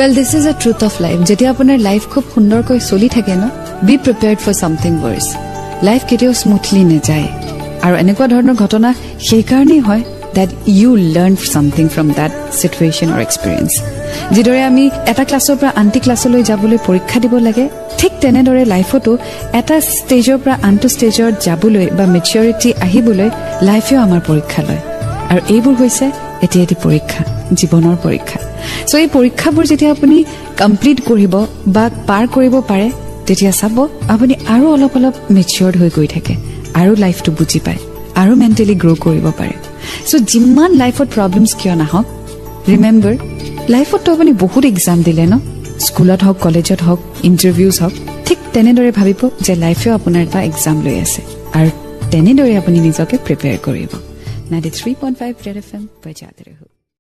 Well, this is a truth of life. যেতিয়া আপোনাৰ life খুব সুন্দৰকৈ চলি থাকে ন, be prepared for something worse. Life কেতিয়াও স্মুথলি নাযায় আৰু এনেকুৱা ধৰণৰ ঘটনা সেইকাৰণেই হয় that you learn something from that situation or experience. যিদৰে আমি এটা ক্লাছৰ পৰা আনটো ক্লাছলৈ যাবলৈ পৰীক্ষা দিব লাগে, ঠিক তেনেদৰে লাইফতো এটা ষ্টেজৰ পৰা আনটো ষ্টেজত যাবলৈ বা মেচিয়ৰিটি আহিবলৈ লাইফেও আমাৰ পৰীক্ষা লয় আৰু এইবোৰ হৈছে এটি এটি পৰীক্ষা, জীৱনৰ পৰীক্ষা। চ' এই পৰীক্ষাবোৰ যেতিয়া আপুনি কমপ্লিট কৰিব বা পাৰ কৰিব পাৰে, তেতিয়া চাব আপুনি আৰু অলপ অলপ মেচিয়ৰ্ড হৈ গৈ থাকে আৰু লাইফটো বুজি পায় আৰু মেণ্টেলি গ্ৰ' কৰিব পাৰে। চ' যিমান লাইফত প্ৰব্লেমছ কিয় নাহক, ৰিমেম্বাৰ, লাইফততো আপুনি বহুত এক্সাম দিলে ন, স্কুলত হওক, কলেজত হওক, ইণ্টাৰভিউজ হওক, ঠিক তেনেদৰে ভাবিব যে লাইফেও আপোনাৰ এটা এক্সাম লৈ আছে আৰু তেনেদৰে আপুনি নিজকে প্ৰিপেয়াৰ কৰিব। 93.5 Red FM, बजाते रहो।